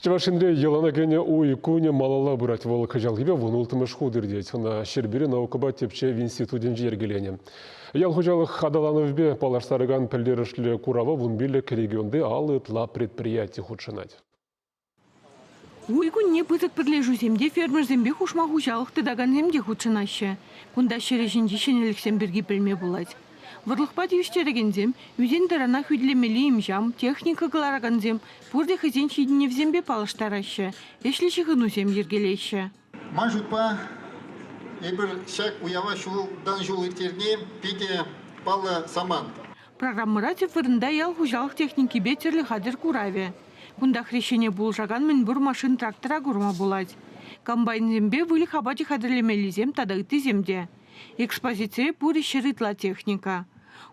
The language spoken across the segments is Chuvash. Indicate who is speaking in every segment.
Speaker 1: Чӑваш Енре йӑлана кӗнӗ уй кунӗ малалла пырать. Вӑл кӑҫалхипе вунулттӑмӗш хут иртет. Ӑна Ҫӗрпӳри наукӑпа тӗпчев институтӗнче йӗркеленӗ. Ял хуҫалӑх аталанӑвӗпе паллаштаракан пӗлтерӗшлӗ курава 15 регионти 50 ытла предприяти хутшӑнать.
Speaker 2: Уй кунне пысӑк пӗрлешӳсем те, фермерсемпе хушма хуҫалӑх тытакансем те хутшӑнаҫҫӗ. Кунта ҫӗр ӗҫӗнчи ҫӗнӗлӗхсем пирки пӗлме пулать. Вӑрлӑхпа тивӗҫтерекенсем, ӳсен-тӑрана хӳтӗлемелли им-ҫам, техника кӑларакансем пурте хӑйсен ҫитӗнӗвӗсемпе паллаштараҫҫӗ, ӗҫлӗ ҫыхӑнусем йӗркелеҫҫӗ.
Speaker 3: Ман шутпа, эпир ҫак уява ҫултан ҫул ирттерни питӗ паллӑ самант.
Speaker 2: Программӑра тӗп вырӑнта ял хуҫалӑх техникипе тӗрлӗ хатӗр куравӗ. Кунта хресчене пулӑшакан мӗнпур машин-трактора курма пулать. Комбайнсемпе выльӑх апачӗ хатӗрлемеллисем тата ыттисем те. Экспозицире пурӗ 100 ытла техника.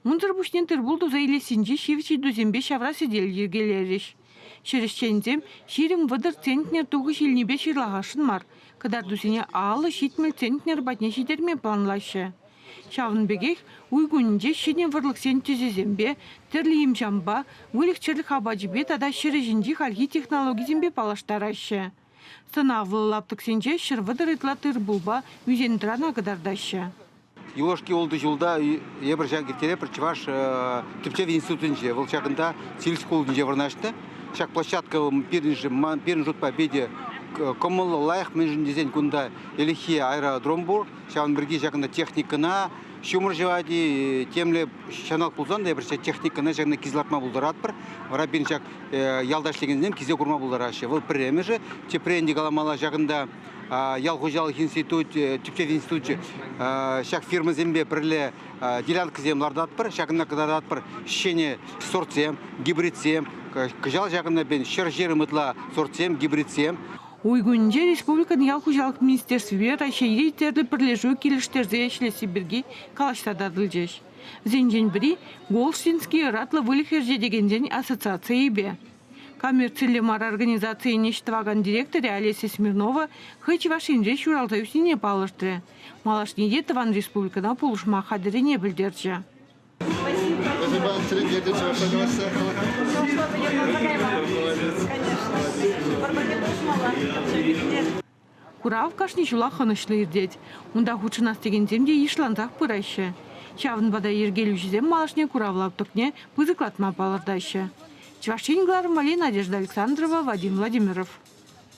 Speaker 2: Унсӑр пуҫне тыр-пул туса илессинчи ҫивӗч ыйтусемпе ҫавра сӗтел йӗркелерӗҫ. Ҫӗр ӗҫченӗсем 20-30 центнер тухӑҫ илнипе ҫырлахасшӑн мар, кӑтартусене 50-70 центнер патне ҫитерме планлаҫҫӗ. Ҫавӑн пекех уй кунӗнче ҫӗнӗ вӑрлӑхсен тӗсӗсемпе, тӗрлӗ им-ҫампа, выльӑх-чӗрлӗх апачӗпе тата ҫӗр ӗҫӗнчи хальхи технологисемпе паллаштараҫҫӗ. Сӑнавлӑ лаптӑксенче 130 ытла тыр-пулпа ӳсен-тӑрана кӑтартаҫҫӗ.
Speaker 4: Юлашки ултӑ ҫулта эпир ҫак ирттеретпӗр Чӑваш тӗпчев институтӗнче. Вӑл ҫакӑнта сельхозшкулӗнче вырнаҫнӑ. Ҫак площадка пирӗн шутпа питӗ кӑмӑллӑ, лайӑх, мӗншӗн тесен кунта ӗлӗкхи аэродром пур. Ҫавӑн пирки ҫакӑнта техникӑна ҫумӑр ҫӑвать-и, темле ҫанталӑк пулсан та эпир ҫак техникӑна ҫакна килсе лартма пултаратпӑр. Вара пирӗн ҫак ялта ӗҫлекенсем килсе курма пултараҫҫӗ. Вӑл пӗрремӗшӗ. Тепре ӗнтӗ каламалла, ҫакӑнта ял хуҫалӑх институчӗ, тӗпчев институчӗ ҫак фирмӑсемпе пӗрле делянкӑсем лартатпӑр, ҫакӑнта кӑтартатпӑр ҫӗнӗ сортсем, гибридсем. Кӑҫал ҫакӑнта пин 120 ытла сортсем, гибридсем.
Speaker 2: Уй кунӗнче республикӑн ял хуҫалӑх министерствипе Раҫҫейри тӗрлӗ пӗрлешӳ килӗштерсе ӗҫлесси пирки калаҫса татӑлчӗҫ. Вӗсенчен пӗри Голштинский ӑратлӑ выльӑх ӗрчетекенсен ассоциацийӗпе. Коммерцилле мар организацийӗн ӗҫ тӑвакан директорӗ Олеся Смирнова хӑй Чӑваш Енре ҫуралса ӳснине палӑртрӗ. Малашне те тӑван республикӑна пулӑшма хатӗррине пӗлтерчӗ. Курав кашни ҫулах ӑнӑҫлӑ иртет. Унта хутшӑнас текенсем те йышлансах пыраҫҫӗ. Ҫавӑнпа та йӗркелӳҫӗсем малашне курав лаптӑкне пысӑклатма палӑртаҫҫӗ. Чӑваш Ен кӑларӑм валли Надежда Александрова, Вадим Владимиров.